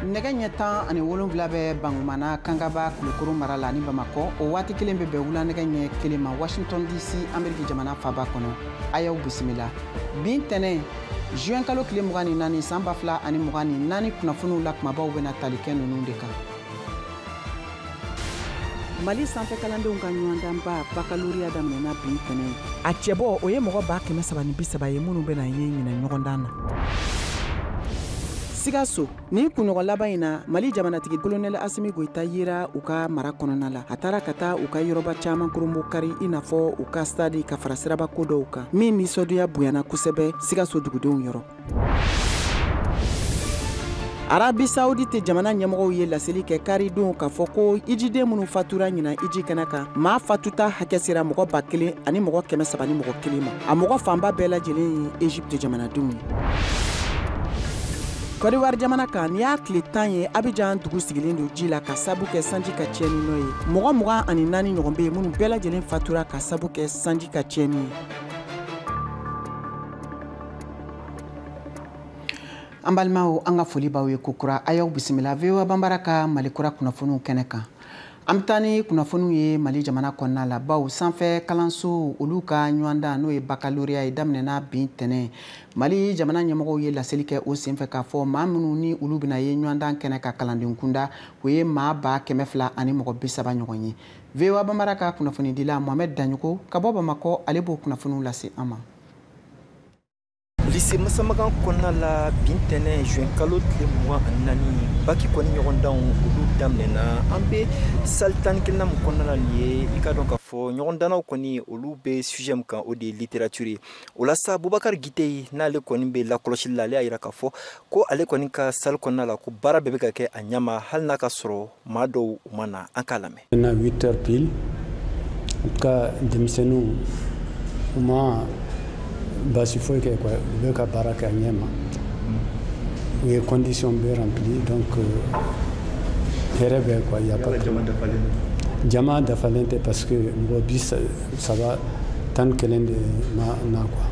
Nɛgɛ ɲɛ 17 bɛ Bangumana Kangaba Kulukoro mara la ni Bamakɔ. O waati kelen bɛ bɛn wula nɛgɛ ɲɛ 1 ma Washington DC, Ameriki jamana faba kɔnɔ. A y'aw bisimila bi ntɛnɛn juin kalo tile 24 san 2024. Kunnafoniw la kumabaw bɛna tali kɛ ninnu de kan. Mali sanfɛ kalandenw ka ɲɔgɔndanba bakaloriya daminɛna bi ntɛnɛn. A cɛbɔ o ye mɔgɔ 330 ye minnu bɛna ye ɲinɛ ɲɔgɔndan na. Sikaso, nin kunɲɔgɔn laban in na, Mali jamanatigi Kolonɛli Asimi Goyita yera u ka mara kɔnɔna la. A taara ka taa u ka yɔrɔba caman koronbo kari, i n'a fɔ u ka stade, ka fara siraba ko dɔw kan, min nisɔndiya bonyana kosɛbɛ Sikaso dugudenw yɔrɔ. Arabi Saoudite jamana ɲɛmɔgɔw ye laseli kɛ karidon k'a fɔ ko ijiden minnu fatura ɲinan iji kɛnɛ kan, maa fatuta hakɛ sera mɔgɔ 1301 ma. A mɔgɔ fanba bɛɛ lajɛlen ye Egypte jamanadenw ye. Kɔdiwari jamana kan, nin y'a tile 10 ye Abidjan dugu sigilen don ji la ka sabu kɛ sanji ka tiɲɛni nɔ ye. Mɔgɔ 24 ɲɔgɔn bɛ yen minnu bɛɛ lajɛlen fatura ka sabu kɛ sanji ka tiɲɛni ye. An balimaw, an ka foli b'aw ye kokura. A y'aw bisimila VOA Banbara ka Mali kura kunnafoniw kɛnɛ kan. An bɛ taa ni kunnafoniw ye Mali jamana kɔnɔna la, baw sanfɛ kalanso olu ka ɲɔgɔndan, n'o ye bakaloriya ye, daminɛna bi ntɛnɛn. Mali jamana ɲɛmɔgɔw ye laseli kɛ o senfɛ k'a fɔ maa minnu ni olu bɛna ye ɲɔgɔndan kɛnɛ ka kalanden kunda, o ye maa 230 ɲɔgɔn ye. VOA Banbara ka kunnafonidila Mohamed Daɲogo ka bɔ Bamakɔ, ale b'o kunnafoniw lase an ma. Lycée Masamagan kɔnɔna la bi ntɛnɛn juin kalo tile 24, baki kɔni ɲɔgɔndanw olu daminɛna. An bɛ salle 11nan min kɔnɔna la nin ye, i ka dɔn k'a fɔ ɲɔgɔndannaw kɔni olu bɛ sujet min kan, o de ye littérature ye. O la sa, Bubakari Gite, n'ale kɔni bɛ lakɔlɔsili la, ale y'a yira k'a fɔ ko ale kɔni ka salle kɔnɔna la, ko baara bɛɛ bɛ ka kɛ a ɲɛma, hali n'a ka sɔrɔ maa dɔw u ma na. An k'a lamɛn. Maintenant 8 heures pile, en tout cas denmisɛnninw u ma baasi foyi kɛ quoi, u bɛ ka baara kɛ a ɲɛ ma, u ye condition bɛɛ rempli, donc hɛrɛ bɛ quoi, y a pas de jama dafalen tɛ, parce que mɔgɔ 30 11 de ma na quoi.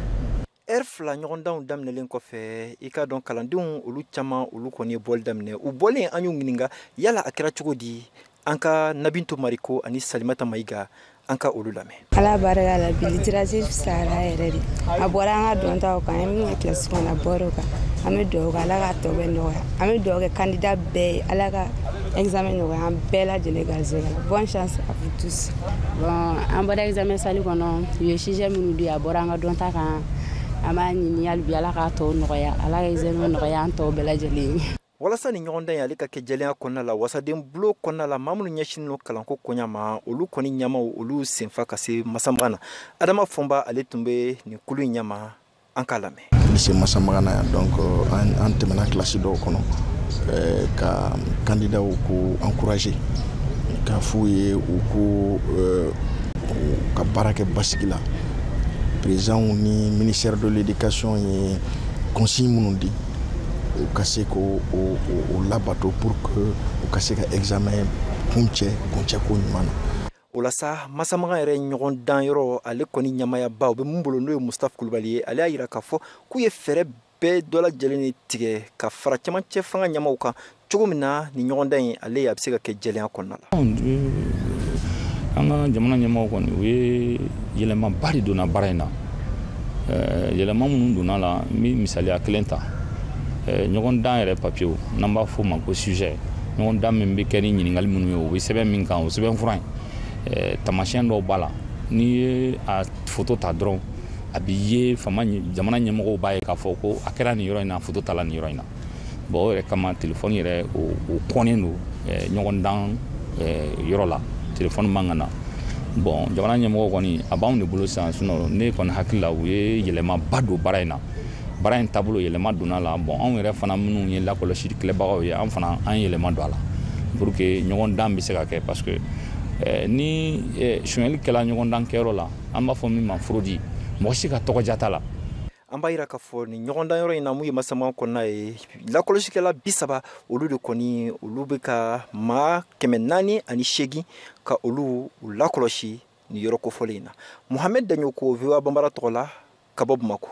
Heure 2 ɲɔgɔndanw daminɛlen kɔfɛ, i ka dɔn kalandenw olu caman olu kɔni ye bɔli daminɛ. U bɔlen, an y'u ɲininka yala a kɛra cogo di. An ka Nabinto Mariko ani Salimata Mayiga, an ka olu lamɛn. Ala barika la, bi littérature fisayara yɛrɛ de. A bɔra an ka dɔntaw kan, an ye min kɛ kilasi kɔnɔ, a bɔra o kan. An bɛ dugawu kɛ Ala k'a tɔ bɛɛ nɔgɔya. An bɛ dugawu kɛ candidat bɛɛ ye, Ala ka examen nɔgɔya an bɛɛ lajɛlen garisɛgɛ la. Bonne chance à vous tous. Bon, an bɔra examen salle kɔnɔ, u ye sujet minnu di, a bɔra an ka dɔnta kan. An b'a ɲini hali bi Ala k'a tɔw nɔgɔya, Ala ka examen nɔgɔya an tɔw bɛɛ lajɛlen ye. Walasa ni ɲɔgɔndan ye ale ka kɛ jɛlenya kɔnɔna la, wasaden bulon kɔnɔna la, maa minnu ɲɛsinnen don kalanko koɲa ma, olu kɔni ɲɛmaw olu senfa ka se Masamagan na. Adama Fɔnba, ale tun bɛ nin kulu in ɲɛma, an k'a lamɛn. Lycée Masamagan na yan, donc an tɛmɛna kilasi dɔw kɔnɔ ka candidatw ko encourager, k'a f'u ye u ko ka baara kɛ basigi la. Président ni ministère de l'éducation ye consigne minnu di, u ka se k'o o labato pour que u ka se ka examen kuncɛ kuncɛko ɲuman na. O la sa, Masamagan yɛrɛ ɲɔgɔn dan yɔrɔ, ale kɔni ɲamayaba o bɛ mun bolo, n'o ye Mustafa Kulubali ye, ale y'a yira k'a fɔ k'u ye fɛɛrɛ bɛɛ dɔ lajɛlen de tigɛ ka fara cɛmancɛ fanga ɲɛmaw kan cogo min na nin ɲɔgɔndan in ale a bɛ se ka kɛ jɛlenya kɔnɔna la. An ka jamana ɲɛmɔgɔw kɔni, u ye yɛlɛmaba de donna baara in na. Yɛlɛma minnu donna la, n bɛ misaliya kelen ta. Ɲɔgɔndan yɛrɛ papiyew, n'an b'a fɔ o ma ko sujet, ɲɔgɔndan min bɛ kɛ ni ɲininkali minnu ye, o bɛ sɛbɛn min kan, o sɛbɛn fura in, taamasiyɛn dɔw b'a la. N'i ye a foto ta dɔrɔn, a bɛ ye fama jamana ɲɛmɔgɔw b'a ye k'a fɔ ko a kɛra nin yɔrɔ in na, foto tala nin yɔrɔ in na. Bon, o yɛrɛ kama telefɔni yɛrɛ o kɔnnen don ɲɔgɔndan yɔrɔ la, telefɔni man ka na. Bon, jamana ɲɛmɔgɔw kɔni a b'anw de bolo sisan, sinon ne kɔni hakili la, u ye yɛlɛmaba don baara in na. Baara in taabolo yɛlɛma donna la. Bon, anw yɛrɛ fana minnu ye lakɔlɔsili kɛlɛbagaw ye, an fana an yɛlɛma don a la pour que ɲɔgɔndan bɛ se ka kɛ, parce que ni sonyɛli kɛla ɲɔgɔndan kɛyɔrɔ la, an b'a fɔ min ma fraude, mɔgɔ si ka tɔgɔja t'a la. An b'a yira k'a fɔ nin ɲɔgɔndan yɔrɔ in na, mun ye Masamagan kɔnɔna ye, lakɔlɔsikɛla 30 olu de kɔni olu bɛ ka maa 408 ka olu lakɔlɔsi nin yɔrɔ kofɔlen in na. Mohamed Daɲoko, VOA Banbara tɔgɔ la, ka bɔ Bamakɔ.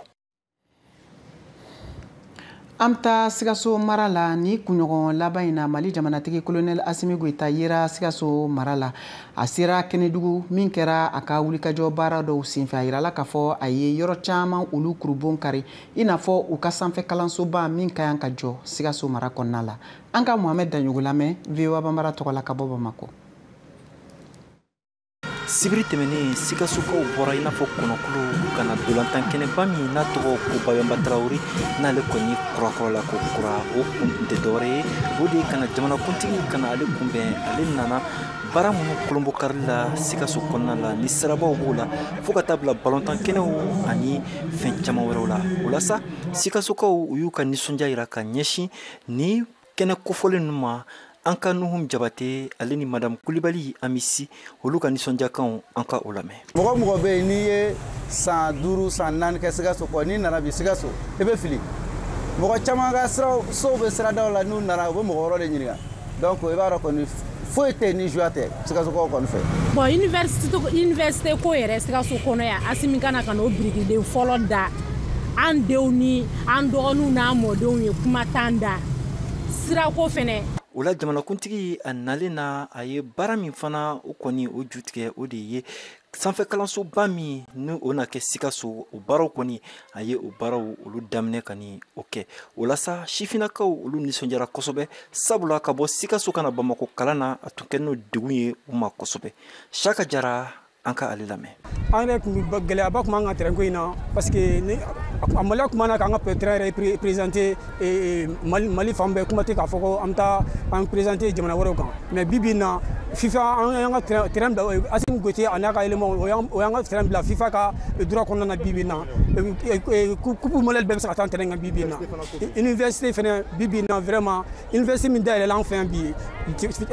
An bɛ taa Sikaso mara la. Ni kunɲɔgɔn laban in na, Mali jamanatigi Colonel Asimi Goyita yera Sikaso mara la. A sera Kɛnɛdugu min kɛra a ka wulikajɔ baara dɔw senfɛ. A yirala k'a fɔ a ye yɔrɔ caman olu kurubon kari, i n'a fɔ u ka sanfɛ kalansoba min ka kan ka jɔ Sikaso mara kɔnɔna la. An ka Mohamed Daɲogo lamɛn VOA Banbara tɔgɔ la ka bɔ Bamakɔ. Sibiri tɛmɛnen, Sikasokaw bɔra i n'a fɔ kɔnɔkulu ka na dolantan kɛnɛba min n'a tɔgɔ ko Babɛnba Tarawele, n'ale kɔni kurakɔrɔla ko kura. O kun tun tɛ dɔwɛrɛ ye, o de ye ka na jamanakuntigi ka na ale kunbɛn. Ale nana baara minnu kolonbɔkari la Sikaso kɔnɔna la, ni sirabaw b'o la, fo ka taa bila balontan kɛnɛw ani fɛn caman wɛrɛw la. O la sa, Sikasokaw u y'u ka nisɔndiya yira ka ɲɛsin ni kɛnɛ kofɔlen ninnu ma. An ka Nuhum Jabate, ale ni Madame Kulibali Amisi, olu ka nisɔndiyakanw, an ka o lamɛn. Mɔgɔ mɔgɔ bɛ yen n'i ye san 5, san 4 kɛ Sikaso kɔ, n'i nana bi Sikaso, i bɛ fili. Mɔgɔ caman ka siraw sow bɛ siradaw la, n'u nana u bɛ mɔgɔ wɛrɛ de ɲininka. Donc i b'a dɔn kɔni, foyi tɛ yen ni joie tɛ Sikasokaw kɔni fɛ. Bon, université ko yɛrɛ Sikaso kɔnɔ yan, Asimi kana ka n'o birikiden fɔlɔ da an denw ni an dɔgɔninw n'an mɔdenw ye, kuma t'an da sirako fɛnɛ. O la, jamanakuntigi a nalen na, a ye baara min fana o kɔni o ju tigɛ, o de ye sanfɛ kalansoba min ni o na kɛ Sikaso. O baaraw kɔni, a ye o baaraw olu daminɛ ka ni o kɛ. O la sa, sifinnakaw olu nisɔndiyara kosɛbɛ, sabula ka bɔ Sikaso ka na Bamakɔ kalan na, a tun kɛ n'o degun ye u ma kosɛbɛ. Saka Jara, an ka ale lamɛn. An yɛrɛ tun gɛlɛyaba tun b'an ka terrain ko in na, parce que ni a maloya tun b'an na k'an ka terrain yɛrɛ présenter Mali fan bɛɛ. Kuma tɛ k'a fɔ ko an bɛ taa an présenter jamana wɛrɛw kan. Mais bi bi in na, FIFA, an y'an ka terrain bila, Asimi Goyita a n'a ka éléments, o y'an ka terrain bila FIFA ka droit kɔnɔna na. Bi bi in na, coupe mondiale bɛɛ bɛ se ka taa terrain kan bi bi in na. Université fɛnɛ, bi bi in na, vraiment université min dayɛlɛla an fɛ yan bi,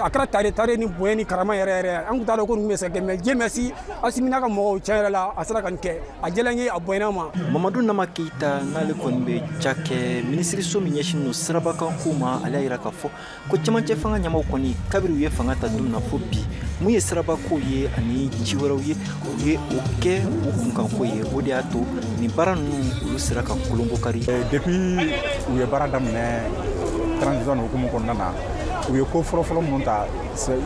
a kɛra tare tare ni bonya ni karama yɛrɛ yɛrɛ. An tun t'a dɔn ko nin tun bɛ se ka kɛ, mais Dieu merci, Asimi n'a ka mɔgɔw, tiɲɛ yɛrɛ la, a sera ka nin kɛ. A diyara n ye, a bonyana ma. Mamadu Nama Keyita, n'ale kɔni bɛ cakɛ minisiriso min ɲɛsinnen don sirabakan ko ma, ale y'a yira k'a fɔ ko cɛmancɛ fanga ɲɛmaw kɔni, kabiri u ye fanga ta don min na fo bi, mun ye sirabako ye ani ci wɛrɛw ye, u ye o kɛ u kunkanko ye. O de y'a to nin baara ninnu olu sera ka kolonbokari. Depuis u ye baara daminɛ transition hukumu kɔnɔna na, u ye ko fɔlɔfɔlɔ minnu ta,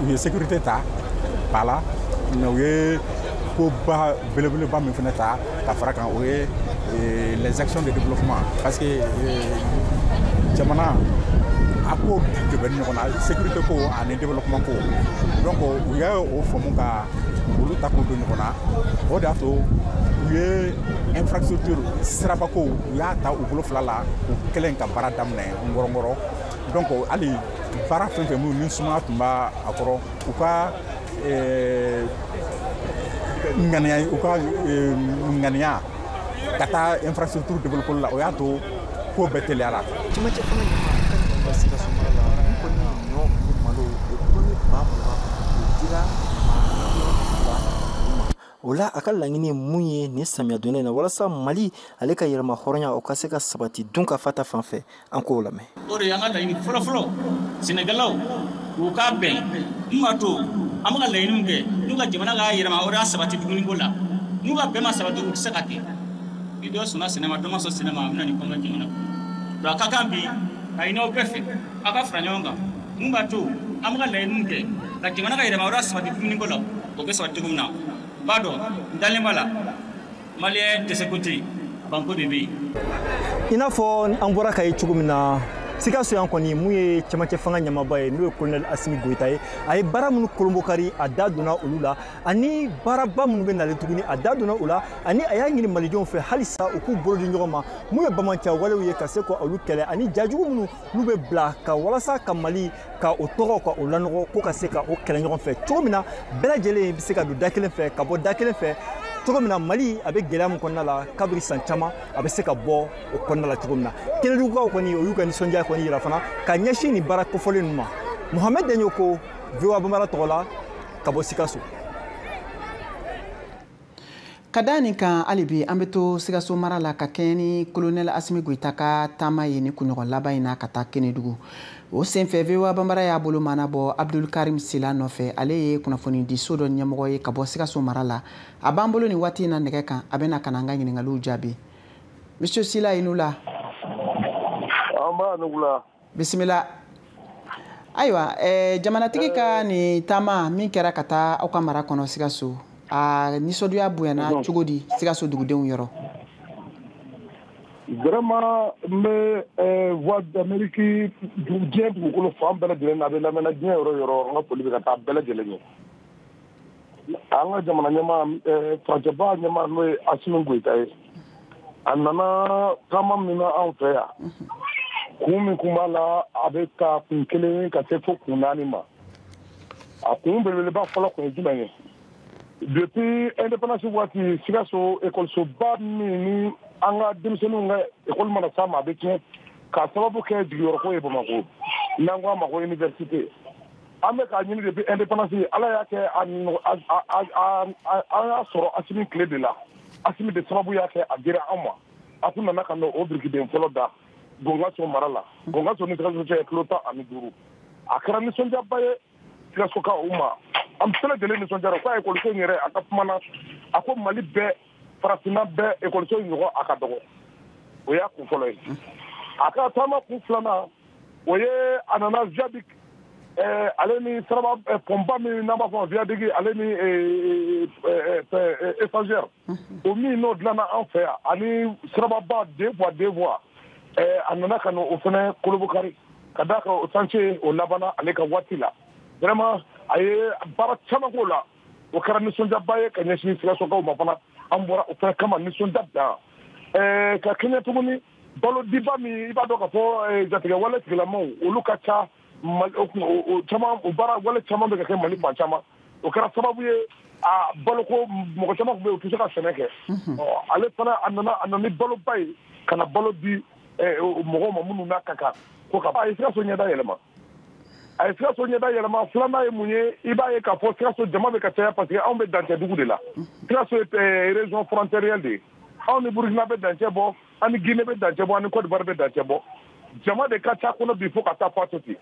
u ye sécurité ta ba la, mais u ye koba belebeleba min fana ta ka fara kan, o ye les actions de développement, parce que jamana a ko de bɛ ɲɔgɔn na, sécurité ko ani développement ko. Donc u y'a o faamu ka olu ta k'o don ɲɔgɔn na. O de y'a to u ye infrastructure sirabako, u y'a ta u bolo fila la, u kɛlen ka baara daminɛ ngɔrɔngɔrɔ. Donc hali baara fɛn fɛn minnu ni sumaya tun b'a a kɔrɔ, u ka ŋaniya, u ka ŋaniya ka taa infrastructure développer la, o y'a to ko bɛɛ teliyara. Cɛmancɛ fanga ɲɛmaa ka ɲɔgɔn Sikaso mara la, mun kɔni ɲɔ ani malo, o tɔni 20,000, o dira maa 2,000,000 ma. O la, a ka laɲini ye mun ye nin samiya donda in na, walasa Mali ale ka yɛrɛma hɔrɔnya o ka se ka sabati dun ka fa ta fan fɛ? An k'o lamɛn. O de y'an ka laɲini fɔlɔfɔlɔ. Sɛnɛkɛlaw u k'a bɛn mun b'a to an bɛ ka laɲini min kɛ, n'u ka jamana ka yɛrɛma hɔrɔnya sabati dumuniko la. N'u ka bɛn ma sabati, u tɛ se ka kɛ. Ni dɔ sɔnna sɛnɛ ma, dɔ ma sɔn sɛnɛ ma, a bɛ na ni kɔngɔ jamana kɔnɔ. Donc a ka kan bi ka ɲini aw bɛɛ fɛ, aw ka fara ɲɔgɔn kan mun b'a to an bɛ ka laɲini min kɛ ka jamana ka yɛrɛma hɔrɔnya sabati dumuniko la, o bɛ sabati cogo min na. N b'a dɔn, n dalen b'a la, maliyɛn dɛsɛko tɛ yen, banko de bɛ yen. I n'a fɔ an bɔra ka ye cogo min na, Sikaso yan kɔni, mun ye cɛmancɛ fanga ɲɛmaaba ye, n'o ye Colonel Asimi Goyita ye, a ye baara minnu kolonbokari, a da donna olu la, ani baaraba minnu bɛ nalen tuguni, a da donna o la, ani a y'a ɲini malidenw fɛ halisa u k'u bolo di ɲɔgɔn ma, mun ye bamanciya walew ye, ka se ka olu kɛlɛ, ani jajugu minnu n'u bɛ bila ka walasa ka Mali ka o tɔgɔ ka o lanɔgɔ, ko ka se ka o kɛlɛ ɲɔgɔn fɛ cogo min na, bɛɛ lajɛlen bɛ se ka don da kelen fɛ ka bɔ da kelen fɛ cogo min na, Mali a bɛ gɛlɛya min kɔnɔna la kabiri san caman, a bɛ se ka bɔ o kɔnɔna la cogo min na. Kɛnɛdugukaw kɔni, o y'u ka nisɔndiya kɔni yira fana ka ɲɛsin nin baara kofɔlen ninnu ma. Mohamed Daɲo ko VOA Bambara tɔgɔ la ka bɔ Sikaso. Ka da nin kan, hali bi an bɛ to Sikaso mara la ka kɛɲɛ ni Colonel Asimi Goyita ka taama ye ni kunɲɔgɔn laban in na ka taa Kɛnɛdugu. O senfɛ, VOA Bambara y'a bolo mana bɔ Abdul Karim Sila nɔfɛ. Ale ye kunnafonidiso dɔ ɲɛmɔgɔ ye ka bɔ Sikaso mara la. A b'an bolo nin waati in na nɛgɛ kan, a bɛna ka na an ka ɲininkaliw jaabi. Monsieur Sila, i ni wula. An b'a nugula. Bisimila. Ayiwa, jamanatigi ka nin taama min kɛra ka taa aw ka mara kɔnɔ Sikaso, a nisɔndiya bonyana cogo di Sikaso dugudenw yɔrɔ? Vraiment, n bɛ Voix d'Amérique diɲɛ dugukolo fan bɛɛ lajɛlen na, a bɛ lamɛnna diɲɛ yɔrɔ yɔrɔ, an ka foli bɛ ka taa bɛɛ lajɛlen ye. An ka jamana ɲɛmaa, furancɛba ɲɛmaa n'o ye Asimi Goyita ye, a nana taama min na anw fɛ yan, kun min kun b'a la, a bɛ ta kun kelen ka se fo kun naani ma. A kun belebeleba fɔlɔ kun ye jumɛn ye? Depuis indépendance waati, Sikaso ekɔlisoba min ni an ka denmisɛnninw ka ekɔli mana s'a ma a bɛ tiɲɛ k'a sababu kɛ jigiyɔrɔko ye Bamakɔ, n'an ko a ma ko université. An bɛ k'a ɲini depuis indépendance, Ala y'a kɛ an y'a sɔrɔ Asimi tile de la. Asimi de sababu y'a kɛ a dira an ma. A kun nana ka na o birikiden fɔlɔ da Gongaso mara la. Gongaso ni Sikaso cɛ ye kilo 15. A kɛra nisɔndiyaba ye Sikasokaw ma. An bɛɛ lajɛlen nisɔndiyara k'a ekɔliso in yɛrɛ, a ka kuma na, a ko Mali bɛɛ, farafinna bɛɛ, ekɔliso in ɲɔgɔn a ka dɔgɔ. O y'a kun fɔlɔ ye. A ka taama kun filanan, o ye a nana viaduc, ale ni siraba pɔnba min n'an b'a fɔ viaduc, ale ni échangeur, o min n'o dilanna an fɛ yan, ani sirababa 2 fois 2 voies, a nana ka na o fana kolobokari ka d'a kan o chantier o labanna ale ka waati la. Vraiment, a ye baara caman k'o la. O kɛra nisɔndiyaba ye ka ɲɛsin Sikasokaw ma fana. An bɔra o fana kama nisɔndiya dan. Ka kɛɲɛ tuguni, balo diba min i b'a dɔn k'a fɔ jatigɛwale tigilamɔgɔw olu ka ca caman, o baara wale caman bɛ ka kɛ Mali fan caman. O kɛra sababu ye a baloko mɔgɔ caman tun bɛ yen, u tɛ se ka sɛnɛ kɛ. Ale fana a nana ni baloba ye ka na balo di mɔgɔw ma minnu n'a ka kan. Ko ka a ye Sikaso ɲɛda yɛlɛma. A ye Sikaso ɲɛda yɛlɛma. Filanan ye mun ye? I b'a ye k'a fɔ Sikaso jama bɛ ka caya parce que anw bɛ dancɛ dugu de la. Sikaso ye région frontalière de ye. Anw ni Burukina bɛ dancɛ bɔ, an ni Guinée bɛ dancɛ bɔ, an ni Côte d'Ivoire bɛ dancɛ bɔ. Jama de ka ca kɔnɔ bi fo ka taa fɔ a to ten.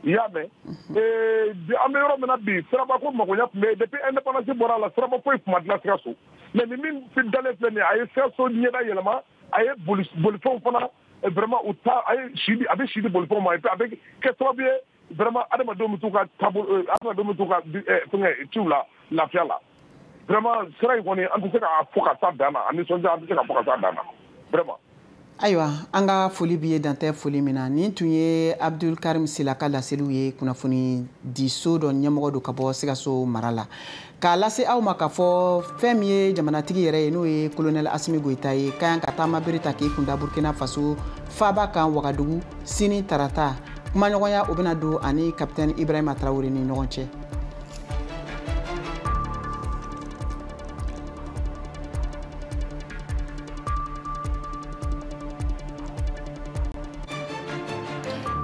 I y'a mɛn? An bɛ yɔrɔ min na bi, siraba ko magoɲa tun bɛ yen depuis indépendance bɔra a la, siraba foyi tun ma dilan Sikaso. Mais ni min dalen filɛ nin ye, a ye Sikaso ɲɛda yɛlɛma, a ye bolifɛnw fana vraiment u ta, a ye si di, a bɛ si di bolifɛnw ma, et puis a bɛ kɛ sababu ye vraiment adamadenw bɛ t'u ka taabolo, adamadenw bɛ t'u ka fɛngɛ ciw la lafiya la. Vraiment sira in kɔni an tɛ se k'a fɔ ka s'a dan na, a nisɔndiya an tɛ se k'a fɔ ka s'a dan na vraiment. Ayiwa, an ka foli b'i ye dantɛ foli min na. Nin tun ye Abdul Karim Sila ka laseliw ye, kunnafoni diso dɔ ɲɛmɔgɔ don ka bɔ Sikaso mara la. K'a lase aw ma k'a fɔ fɛn min ye jamanatigi yɛrɛ ye, n'o ye colonel Asimi Goyita ye, ka kan ka taama bere ta k'i kunda Burkina Faso faaba kan Wagadugu sini tarata. Kumaɲɔgɔnya o bɛna don ani capitaine Ibrahima Traoré ni ɲɔgɔn cɛ.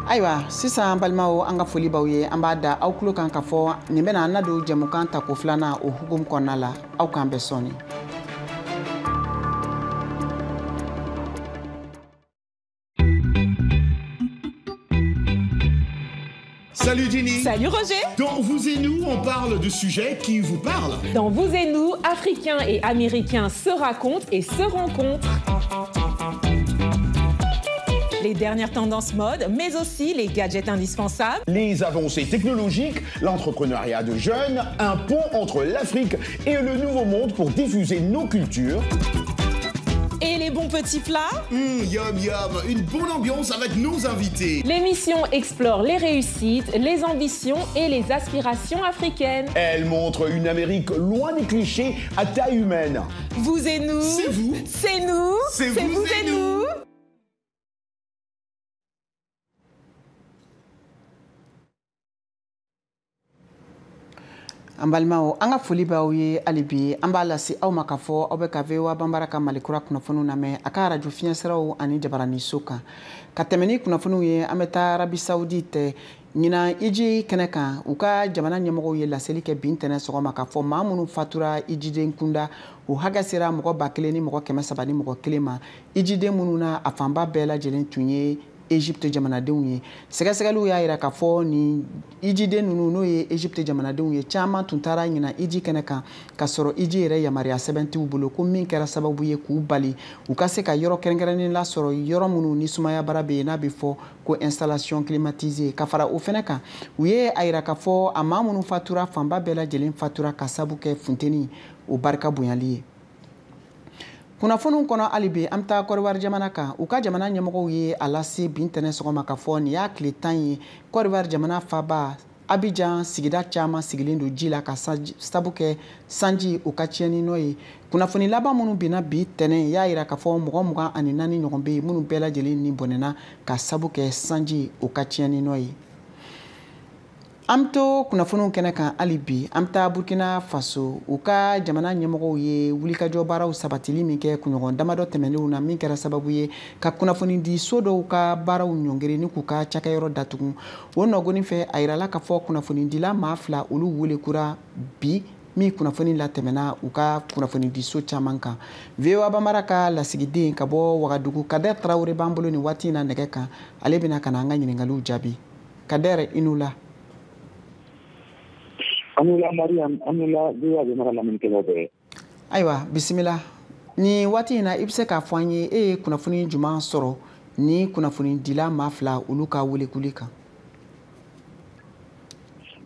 Ayiwa, sisan balimaw, an ka foli b'aw ye. An b'a da aw tulo kan k'a fɔ nin bɛna an na don jɛmukan tako filanan o hukumu kɔnɔna la. Aw k'an bɛn sɔɔni. Salut Jenny. Salut Roger. Dans Vous et Nous, on parle de sujets qui vous parlent. Dans Vous et Nous, Africains et Américains se racontent et se rencontrent. Les dernières tendances mode, mais aussi les gadgets indispensables. Les avancées technologiques, l'entrepreneuriat de jeunes, un pont entre l'Afrique et le Nouveau Monde pour diffuser nos cultures. Et les bons petits plats. Yum yum, une bonne ambiance avec nos invités. L'émission explore les réussites, les ambitions et les aspirations africaines. Elle montre une Amérique loin des clichés à taille humaine. Vous et nous. C'est vous. C'est nous. C'est vous et nous. An balimaw, an ka foli b'aw ye hali bi. An b'a lase aw ma k'a fɔ aw bɛ ka VOA Banbara ka Mali kura kunnafoniw lamɛn a ka arajo fiɲɛsiraw ani jabaraninso kan. Ka tɛmɛ ni kunnafoniw ye, an bɛ taa Arabi Saoudite ɲinan iji kɛnɛ kan. U ka jamana ɲɛmɔgɔw ye laseli kɛ bi ntɛnɛn sɔgɔma k'a fɔ maa minnu fatura ijiden kunda, o hakɛ sera mɔgɔ 1301 ma. Ijiden minnu na, a fanba bɛɛ lajɛlen tun ye Egypte jamanadenw ye. Sɛgɛsɛgɛliw y'a yira k'a fɔ ni ijiden ninnu, n'o ye Egypte jamanadenw ye, caman tun taara ɲina iji kɛnɛ kan ka sɔrɔ iji yɛrɛ yamaruya sɛbɛn t'u bolo, ko min kɛra sababu ye k'u bali u ka se ka yɔrɔ kɛrɛnkɛrɛnnen lasɔrɔ yɔrɔ minnu ni sumaya bara bɛ yen, n'a bɛ fɔ ko installation climatisée. Ka fara o fɛnɛ kan, u ye a yira k'a fɔ a maa minnu fatura, fanba bɛɛ lajɛlen fatura ka sabu kɛ funteni o barika bonyali ye. Kunnafoniw kɔnɔ hali bi, an bɛ taa Kɔdiwari jamana kan. U ka jamana ɲɛmɔgɔw ye a lase bi ntɛnɛn sɔgɔma k'a fɔ nin y'a tile 10 ye, Kɔdiwari jamana faaba Abidjan sigida caman sigilen don ji la ka sabu kɛ sanji o ka tiɲɛni nɔ ye. Kunnafoni laban minnu binna bi tɛnɛn y'a yira k'a fɔ mɔgɔ 24 ɲɔgɔn bɛ yen minnu bɛɛ lajɛlen ni bɔnɛna ka sabu kɛ sanji o ka tiɲɛni nɔ ye. An bɛ to kunnafoniw kɛnɛ kan hali bi, an bɛ taa Burkina Faso. U ka jamana ɲɛmɔgɔw ye wulikajɔ baaraw sabatili min kɛ kunɲɔgɔn damadɔ tɛmɛnenw na, min kɛra sababu ye ka kunnafonidi so dɔw ka baaraw ɲɔngiri ni k'u ka cakɛyɔrɔ datugu. O nɔgɔni fɛ, a yirala k'a fɔ kunnafonidila maa 2 olu welekura bi, min kunnafoni latɛmɛna u ka kunnafonidiso caman kan. VOA Bambara ka lasigiden ka bɔ Wagadugu, Kader Traoré b'an bolo nin waati in na nɛgɛ kan. Ale bɛna ka na an ka ɲininkaliw jaabi. Kader, i n'u la. Anula Mariam, Anula VOA Bambara lamɛnnikɛlaw bɛɛ. Ayiwa, bisimila. Nin waati in na, i bɛ se k'a fɔ an ye, e ye kunnafoni jumɛn sɔrɔ ni kunnafonidila maa 2 olu ka welekuli kan?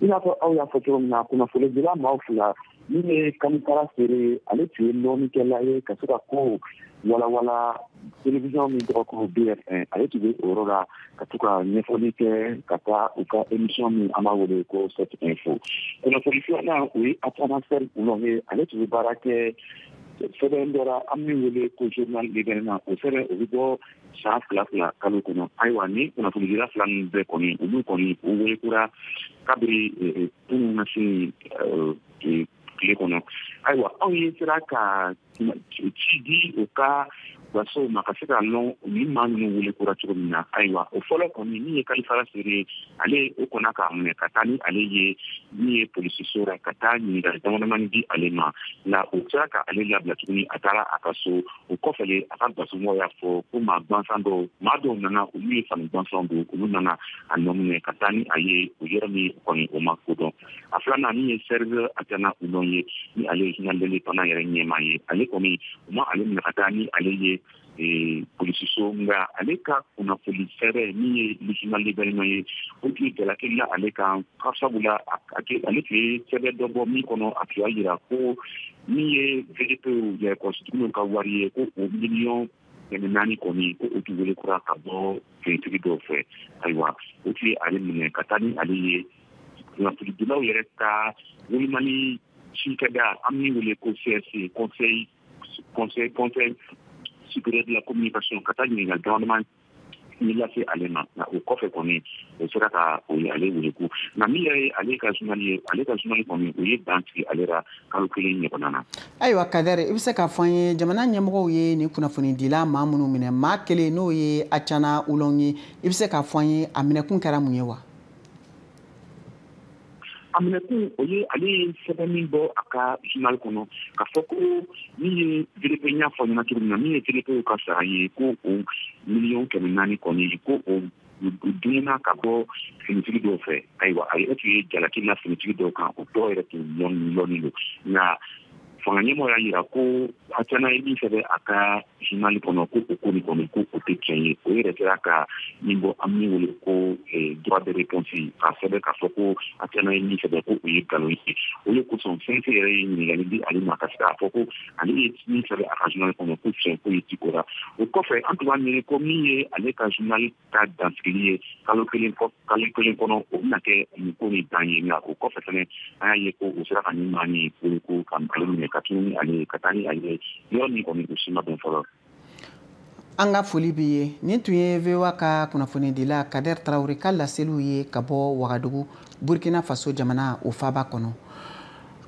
I n'a fɔ aw y'a fɔ cogo min na, kunnafonidila maa 2, min ye Kalifara Sere, ale tun ye lɔnnikɛla ye ka se ka ko walawala télévision min tɔgɔ ko BF1, ale tun bɛ o yɔrɔ la ka to ka ɲɛfɔli kɛ ka taa u ka émission min an b'a wele ko 7 info. Kunnafoni filanan, o ye Atana Serge Oulon ye, ale tun bɛ baara kɛ sɛbɛn dɔ la an min wele ko journal L'événement. O sɛbɛn o bɛ bɔ san 2 2 kalo kɔnɔ. Ayiwa, ni kunnafonidila 2 ninnu bɛɛ kɔni, olu kɔni u wele kura kabiri kunun na se tile kɔnɔ. Ayiwa, anw ye sera ka ci di u ka gasow ma ka se ka lɔn ni maa ninnu wele kura cogo min na. Ayiwa, o fɔlɔ kɔni, min ye Kalifara Sere, ale o kɔnna k'a minɛ ka taa ni ale ye min ye polisiso la ka taa ɲininkali damadamani di ale ma. Nka o sera ka ale labila tuguni, a taara a ka so. O kɔfɛ le, a ka gasomɔgɔw y'a fɔ ko maa gansan dɔw, maa dɔw nana, olu ye fani gansanw don, olu nana a nɔ minɛ ka taa ni a ye o yɔrɔ min kɔni o ma kodɔn. A filanan, min ye Serge Atana Oulon ye, ni ale ye journal l'Indépendant yɛrɛ ɲɛmaa ye, ale kɔni u ma ale minɛ ka taa ni ale ye polisiso, nka ale ka kunnafoni sɛbɛn min ye le journal L'événement ye, o tun ye jalaki la ale kan, sabula ale tun ye sɛbɛn dɔ bɔ min kɔnɔ a tun y'a yira ko min ye VDP yɛrɛkɔrɔsitigiw ka wari ye, ko o miliyɔn 400 kɔni, ko o tun wele kura ka bɔ finitigi dɔw fɛ. Ayiwa, o tun ye ale minɛ ka taa ni ale ye kunnafonidilaw yɛrɛ ka wolomani cikɛda an min wele ko CSC, Conseil supérieur de la communication, ka taa ɲininkali damadama ni lase ale ma. Nka o kɔfɛ kɔni, o sera ka o ye ale wele ko. Nka min yɛrɛ ye ale ka journal ye, ale ka journal kɔni, o ye dan sigi ale la kalo 1 ɲɔgɔnna na. Ayiwa Kader, i bɛ se k'a fɔ an ye, jamana ɲɛmɔgɔw ye nin kunnafonidila maa minnu minɛ, maa kelen n'o ye Atana Oulon ye, i bɛ se k'a fɔ an ye a minɛkun kɛra mun ye wa? A minɛkun, o ye ale ye sɛbɛn min bɔ a ka journal kɔnɔ k'a fɔ ko min ye VDP, n y'a fɔ ɲɛna cogo min na, min ye VDP ka sara ye, ko o miliyɔn 400 kɔni, ko o dumuna ka bɔ finitigi dɔw fɛ. Ayiwa, a yɛrɛ tun ye jalaki la finitigi dɔw kan, o tɔgɔ yɛrɛ tun lɔnnen don. Nka fanga ɲɛmɔgɔ y'a yira ko Atana ye min sɛbɛn a ka journal kɔnɔ, ko o ko nin kɔni, ko o tɛ tiɲɛ ye. O yɛrɛ sera ka min bɔ an min wele ko droit de réponse, k'a sɛbɛn k'a fɔ ko Atana ye min sɛbɛn, ko o ye nkalon ye. O de kosɔn CNC yɛrɛ ye ɲininkali di ale ma ka se k'a fɔ ko ale ye min sɛbɛn a ka journal kɔnɔ, ko tiɲɛ ko ye ci ko la. O kɔfɛ, an tun b'a miiri ko min ye ale ka journal ka dansigili ye kalo 1 kɔnɔ, o bɛna kɛ nin ko nin dan ye. Nka o kɔfɛ fɛnɛ, an y'a ye ko o sera ka nin maa nin wele ko ka ale minɛ ka tunu ni ale ye ka taa ni ale ye yɔrɔ min kɔni, o si ma dɔn fɔlɔ. An ka foli b'i ye. Nin tun ye VOA ka kunnafonidila Kader Traoré ka laseliw ye ka bɔ Wagadugu, Burkina Faso jamana o faaba kɔnɔ.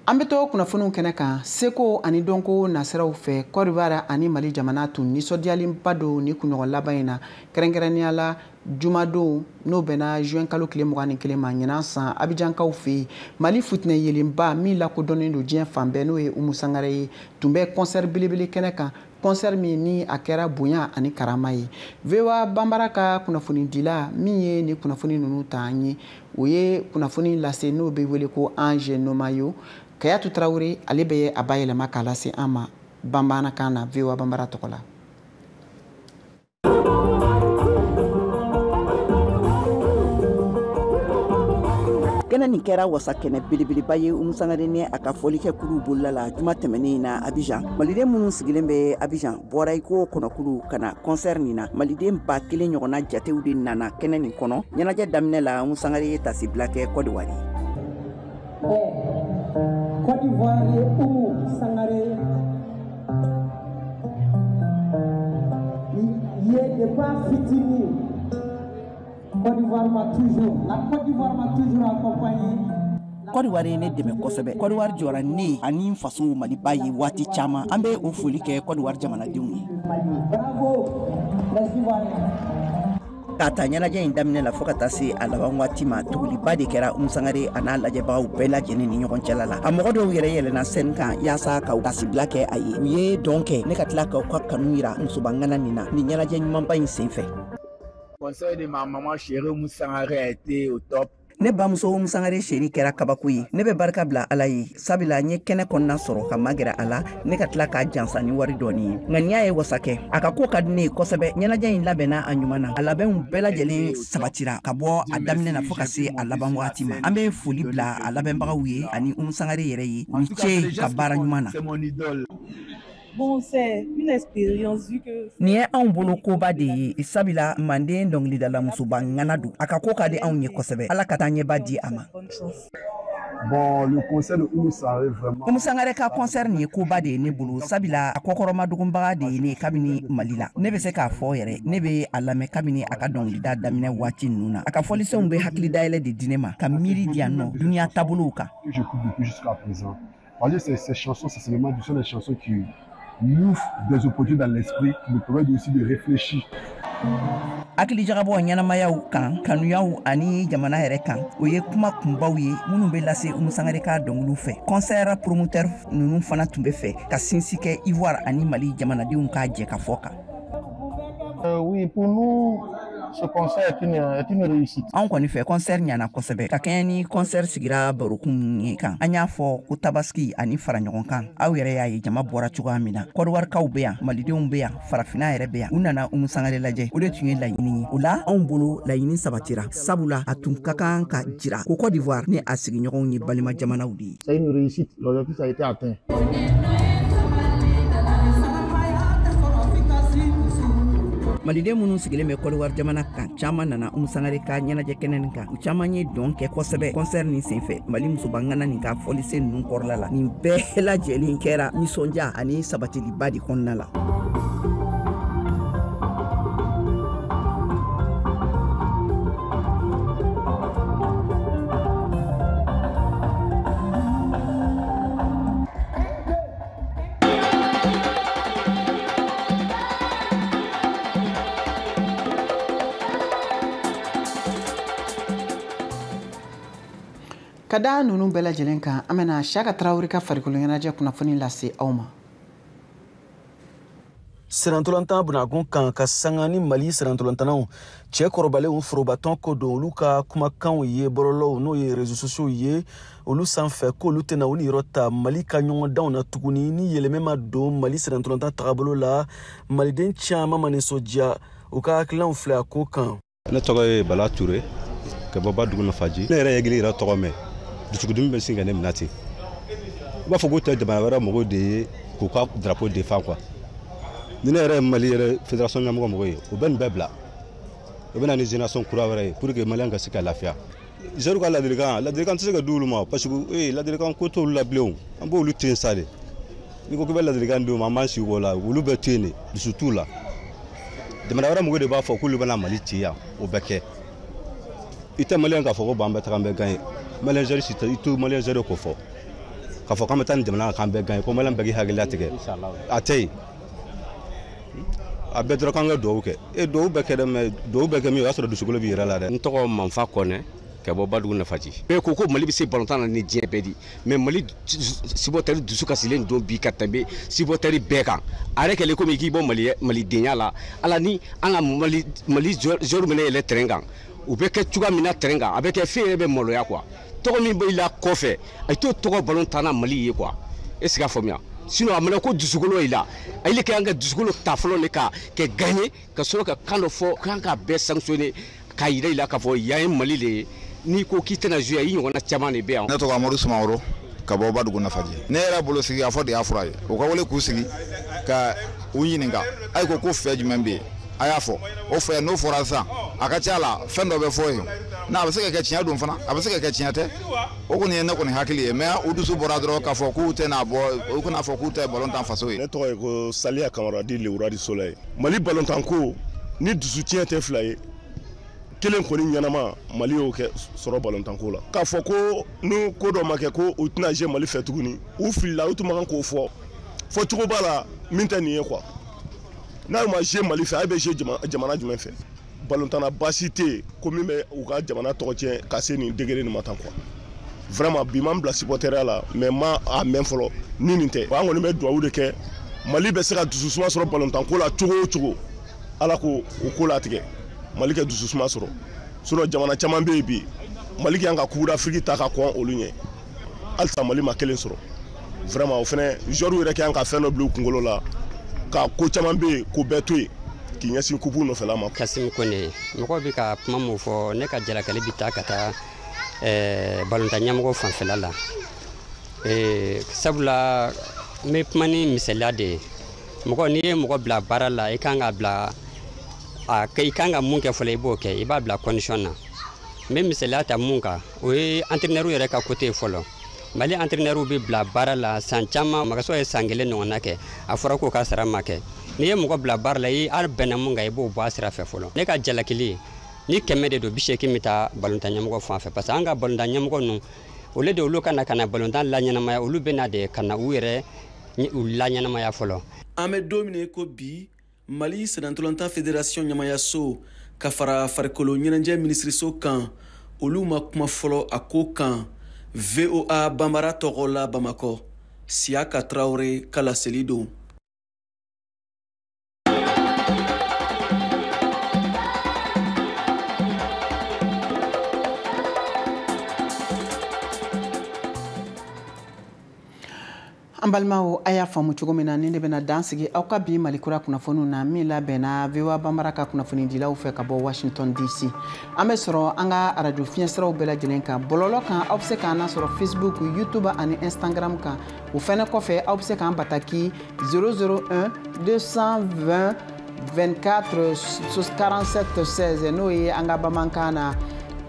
An bɛ to kunnafoniw kɛnɛ kan. Seko ani dɔnko nasiraw fɛ, Côte d'Ivoire ani Mali jamana tun nisɔndiyalenba don ni kunɲɔgɔn laban in na, kɛrɛnkɛrɛnnenya la jumadon n'o bɛnna juin kalo tile 21 ma ɲinan san, Abidjankaw fɛ yen. Mali futinɛ yelenba min lakodɔnnen don diɲɛ fan bɛɛ, n'o ye Umu Sangare ye, tun bɛ concert belebele kɛnɛ kan. Concert min ni a kɛra bonya ani karama ye. VOA Bambara ka kunnafonidila min ye ni kunnafoni ninnu ta an ye, o ye kunnafoni lase n'o bɛ wele ko Ange Nomayo. Kayatu Tarawele ale bɛ a bayɛlɛma k'a lase an ma bamanankan na VOA Bambara tɔgɔ la. Kɛnɛ nin kɛra wasa kɛnɛ belebeleba ye Umu Sangare ni a ka fɔlikɛ kulu bolila la juma tɛmɛnen in na Abidjan. Maliden minnu sigilen bɛ Abidjan bɔra i ko kɔnɔkulu ka na concert nin na. Maliden 1000 ɲɔgɔnna jatew de nana kɛnɛ nin kɔnɔ. Ɲɛnajɛ daminɛ la Umu Sangare ye tasibila kɛ Côte d'Ivoire. Côte d'Ivoire ye Umu Sangare ye depuis fitinin. Côte d'Ivoire m'a toujours, la Côte d'Ivoire m'a toujours accompagné. Côte d'Ivoire ye ne dɛmɛ kosɛbɛ. Côte d'Ivoire jɔra ne ani n faso Maliba ye waati caman. An bɛ o foli kɛ Côte d'Ivoire jamanadenw ye. Bravo les Ivoiriens. K'a ta ɲɛnajɛ in daminɛ la fo ka taa se a laban waati ma, tuguliba de kɛra Umu Sangare a n'a lajɛbagaw bɛɛ lajɛlen ni ɲɔgɔn cɛla la. A mɔgɔ dɔw yɛrɛ yɛlɛnna scène kan yaasa ka tasibila kɛ a ye. U ye dɔn kɛ ne ka tila k'aw ka kanu yira musobaŋana nin na nin ɲɛnajɛ ɲumanba in senfɛ. Conseil de ma maman chérie Oumou Sangaré a été au top. Ne bamuso Oumou Sangaré chérie kɛra kabako ye. Ne bɛ barika bila Ala ye, sabula n ye kɛnɛ kɔnɔna sɔrɔ ka magɛrɛ a la, ne ka tila k'a jansa ni wari dɔɔni ye. Nka n'i y'a ye wasa kɛ, a ka ko ka di ne ye kosɛbɛ. Ɲɛnajɛ in labɛnna a ɲuman na. A labɛnw bɛɛ lajɛlen sabatira ka bɔ a daminɛ na fo ka se a laban waati ma. An bɛ foli bila a labɛnbagaw ye ani Oumou Sangaré yɛrɛ ye. U ni ce ka baara ɲuman na. Bon, c'est une expérience vu que nin ye anw bolo koba de ye, sabula manden dɔnkilidala musoba ŋana don. A ka ko ka di anw ye kosɛbɛ. Ala ka taa ɲɛba di a ma. Bon, le concert de Oumou Sangaré vraiment. Oumou Sangaré ka concert nin ye koba de ye ne bolo, sabula a kɔkɔrɔmadogonbaga de ye ne kabini Mali la. Ne bɛ se k'a fɔ yɛrɛ, ne bɛ a lamɛn kabini a ka dɔnkilida daminɛ waati ninnu na. A ka fɔlisenw bɛ hakili dayɛlɛ de di ne ma, ka miiri di yan nɔ duniya taabolow kan. J'écoute depuis jusqu'à présent. Parce que ces chansons, c'est seulement ce sont des chansons qui m'ouvrent des opportunités dans l'esprit, qui me permettent aussi de réfléchir. Hakili jagabɔ ɲɛnamayaw kan, kanuyaw ani jamana yɛrɛ kan, o ye kuma kunbaw ye minnu bɛ lase Oumou Sangaré ka dɔnkiliw fɛ. Concert promoteur ninnu fana tun bɛ fɛ ka sinsin kɛ Ivoire ani Mali jamanadenw ka jɛ ka fɔ kan. Oui, pour nous, ce concert est une réussite. Anw kɔni fɛ concert ɲana kosɛbɛ, ka kɛɲɛ ni concert sigira barokun minnu ye kan. An y'a fɔ ko tabaski ani fara ɲɔgɔn kan. Aw yɛrɛ y'a ye jama bɔra cogoya min na. Kɔdiwarikaw bɛ yan, Malidenw bɛ yan, farafinna yɛrɛ bɛ yan. U nana Oumou Sangaré lajɛ, o de tun ye laɲini ye. O la anw bolo laɲini sabatira, sabula a tun ka kan ka jira ko Côte d'Ivoire ni a sigiɲɔgɔnw ye balima jamanaw de ye. C'est une réussite, l'objectif a été atteint. Maliden minnu sigilen bɛ Côte d'Ivoire jamana kan, caman nana Oumou Sangaré ka ɲɛnajɛ kɛnɛ nin kan. U caman ye dɔn kɛ kosɛbɛ concert nin senfɛ. Mali musoba ŋana nin ka fɔlisen ninnu kɔrɔla la, nin bɛɛ lajɛlen kɛra nisɔndiya ani sabatiliba de kɔnɔna la. Ka da ninnu bɛɛ lajɛlen kan, an bɛna Siyaka Tarawele ka farikolo ɲɛnajɛ kunnafoni lase aw ma. Sirantɔlantan bunakun kan ka sanga ni Mali sirantɔlantannaw cɛ kɔrɔbalenw forobatɔn ko don, olu ka kumakanw ye bɔlɔlɔw n'o ye réseaux sociaux ye olu sanfɛ k'olu tɛna u niyɔrɔ ta Mali ka ɲɔgɔndanw na tuguni ni yɛlɛmɛ ma don Mali sirantɔlantan tagabolo la. Maliden caman ma nisɔndiya, u ka hakilinaw filɛ a ko kan. Ne tɔgɔ ye Bala Ture ka bɔ Badugu Nafaji. Ne yɛrɛ ye gili yɛrɛ tɔgɔ mɛn, dusukundimi bɛ sin ka ne minɛ ten. U b'a fɔ k'u tɛ jamana wɛrɛ mɔgɔw de ye k'u ka drapeau défend quoi. Ni ne yɛrɛ ye Mali yɛrɛ fédération ɲɛmɔgɔ mɔgɔ ye, u bɛ nin bɛɛ bila. U bɛ na ni génération kura wɛrɛ ye pour que maliyɛn ka se ka lafiya. Zɛriw ka ladilikan tɛ se ka di olu ma parce que ladilikan ko t'olu la bilen o. An b'olu to yen sa de. N'i ko k'i bɛ ladilikan d'u ma, an b'an sigi o la, olu bɛ to yen de, dusu t'u la. Jamana wɛrɛ mɔgɔw de b'a fɔ k'olu bɛna Mali ci yan, o bɛ kɛ. I tɛ maliyɛn k'a fɔ ko bon an bɛ taga an bɛ gagner. Maliyɛn zɛri si tɛ, i t'o maliyɛn zɛri ko fɔ. K'a fɔ k'an bɛ taa nin jamana kan k'an bɛ gagner, ko maliyɛn bɛɛ k'i hakili latigɛ. A tɛ yen. A bɛɛ dɔrɔn k'an ka dugawu kɛ. E dugawu bɛ kɛ dɛ, mais dugawu bɛ kɛ min ye, o y'a sɔrɔ dusukolo b'i yɛrɛ la dɛ. N tɔgɔ Manfa Kɔnɛ, Ka bɔ Badugu Nafaji. Bɛɛ ko ko Mali bɛ se balontan na ni diɲɛ bɛɛ di, mais Mali supporter dusu kasilen don bi ka tɛmɛ supporter bɛɛ kan. A yɛrɛ kɛlen komi k'i bɔ Malidenya la. Ala ni an ka Mali joueur minɛ yɛlɛ terrain kan, u bɛ kɛ cogoya min na terrain kan, a bɛ kɛ fɛn yɛrɛ bɛ maloya quoi. Tɔgɔ min b'i la kɔfɛ, a t'o tɔgɔ balontan na Mali ye quoi. Est ce que a faamuya? Sinon a mana ko dusukolo i la, a ile kɛ an ka dusukolo ta fɔlɔ de ka kɛ gagner, ka sɔrɔ ka kan dɔ fɔ k'an ka bɛɛ sanctionner, k'a yira i la k'a fɔ yan ye Mali de ye. N'i ko k'i tɛna jouer, i ɲɔgɔnna caman de bɛ yan. Ne tɔgɔ Amadu Sumaworo ka bɔ Badugu Nafaji. Ne yɛrɛ bolo sigi a fɔ de y'a fura ye. U ka wele k'u sigi ka u ɲininka, a ko ko fɛn jumɛn bɛ yen, a y'a fɔ o fɛ. N'o fɔra sisan, a ka ca la fɛn dɔ bɛ fɔ yen, n'a bɛ se ka kɛ tiɲɛ don fana, a bɛ se ka kɛ tiɲɛ tɛ. O kɔni ye ne kɔni hakili ye, mais u dusu bɔra dɔrɔn k'a fɔ k'u tɛna bɔ, u kana fɔ k'u tɛ balontan faso ye. Ne tɔgɔ ye ko Saliya Kamara di Lewura di Sola ye. Mali balontan ko ni dusu tiɲɛ tɛ fila ye, kelen kɔni ɲɛnama Mali y'o kɛ sɔrɔ balontanko la. K'a fɔ ko ni ko dɔ ma kɛ ko u tɛna jouer Mali fɛ tuguni, u filila, u tun man kan k'o fɔ. Fɔcogo b'a la min tɛ nin ye quoi. N'a ma jouer Mali fɛ, a bɛ jouer jamana jumɛn fɛ? Balontanna baasi tɛ yen ko min bɛ u ka jamana tɔgɔ tiɲɛ ka se nin degré nin ma tan quoi. Vraiment bi m'an bila supporteriya la, mais ma a mɛn fɔlɔ ni nin tɛ. An kɔni bɛ dugawu de kɛ, Mali bɛ se ka dususuma sɔrɔ balontanko la cogo o cogo, Ala k'o o ko latigɛ, Mali ka dususuma sɔrɔ. Sinon jamana caman bɛ yen bi, Mali kan ka Coupe d'Afrique ta ka kɔn olu ɲɛ, halisa Mali ma kelen sɔrɔ. Vraiment o fɛnɛ joueurs yɛrɛ kan ka fɛn dɔ bila u kunkolo la, ka ko caman bɛ yen k'o bɛɛ to yen k'i ɲɛsin coupe nɔfɛla ma. Kasimu Kone, mɔgɔw bɛ ka kuma mun fɔ, ne ka jalakali bɛ taa ka taa balontan ɲɛmɔgɔ fanfɛla la. Sabula n bɛ kuma ni misaliya de ye. Mɔgɔ n'i ye mɔgɔ bila baara la, i kan ka bila a i kan ka mun kɛ fɔlɔ, i b'o kɛ, i b'a bila condition na. N bɛ misaliya ta mun kan, o ye entraîneur yɛrɛ ka côté ye fɔlɔ. Mali entraîneur bɛ bila baara la san caman, Magaso ye san kelen ɲɔgɔnna kɛ, a fɔra k'o ka sara ma kɛ. N'i ye mɔgɔ bila baara la, i a bɛnna mun kan, i b'o bɔ a sira fɛ fɔlɔ. Ne ka jalakili ni 100 de don, 80 bɛ taa balontan ɲɛmɔgɔ fan fɛ, parce que an ka balontan ɲɛmɔgɔ ninnu, olu de olu ka na ka na balontan laɲɛnamaya, olu bɛ na de ka na u yɛrɛ u laɲɛnamaya fɔlɔ. An bɛ don min na ko bi, Mali sennantolatan fédération ɲɛmayaso ka fara farikolo ɲɛnajɛ minisiriso kan, olu ma kuma fɔlɔ a ko kan. VOA Banbara tɔgɔ la Bamakɔ, Siyaka Tarawele ka laseli don. An balimaw, a y'a faamu cogo min na, ni ne bɛna dan sigi aw ka bi Mali kura kunnafoniw na min labɛnna VOA Banbara ka kunnafonidilaw fɛ ka bɔ Washington DC. An bɛ sɔrɔ an ka arajo fiɲɛsiraw bɛɛ lajɛlen kan, bɔlɔlɔ kan, aw bɛ se k'an lasɔrɔ Facebook, YouTube ani Instagram kan. O fɛnɛ kɔfɛ, aw bɛ se k'an bataki 001 220 24 47 16, n'o ye an ka bamanankan na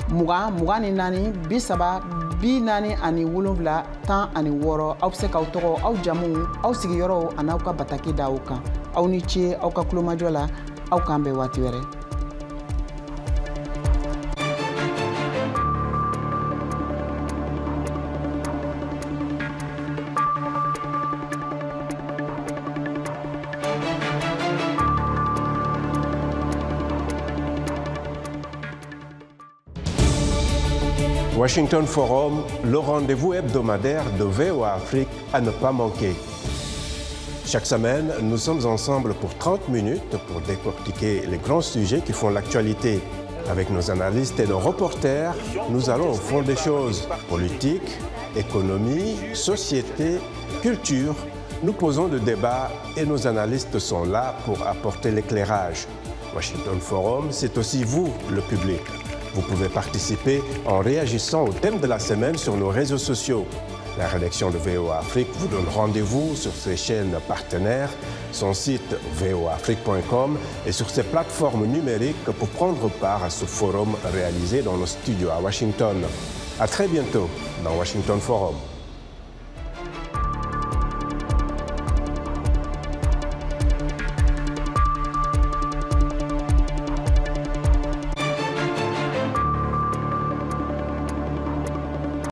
20 24 30 47 16. Aw bɛ se k'aw tɔgɔ, aw jamu, aw sigiyɔrɔw an'aw ka bataki da o kan. Aw ni ce aw ka kulomajɔ la, aw k'an bɛn waati wɛrɛ. Washington Forum, le rendez-vous hebdomadaire de VOA Afrique à ne pas manquer. Chaque semaine, nous sommes ensemble pour 30 minutes pour décortiquer les grands sujets qui font l'actualité. Avec nos analystes et nos reporters, nous allons au fond des choses. Politique, économie, société, culture. Nous posons le débat et nos analystes sont là pour apporter l'éclairage. Washington Forum, c'est aussi vous, le public. Vous pouvez participer en réagissant au thème de la semaine sur nos réseaux sociaux. La rédaction de VOA Afrique vous donne rendez-vous sur ses chaînes partenaires, son site voaafrique.com et sur ses plateformes numériques pour prendre part à ce forum réalisé dans nos studios à Washington. À très bientôt dans Washington Forum.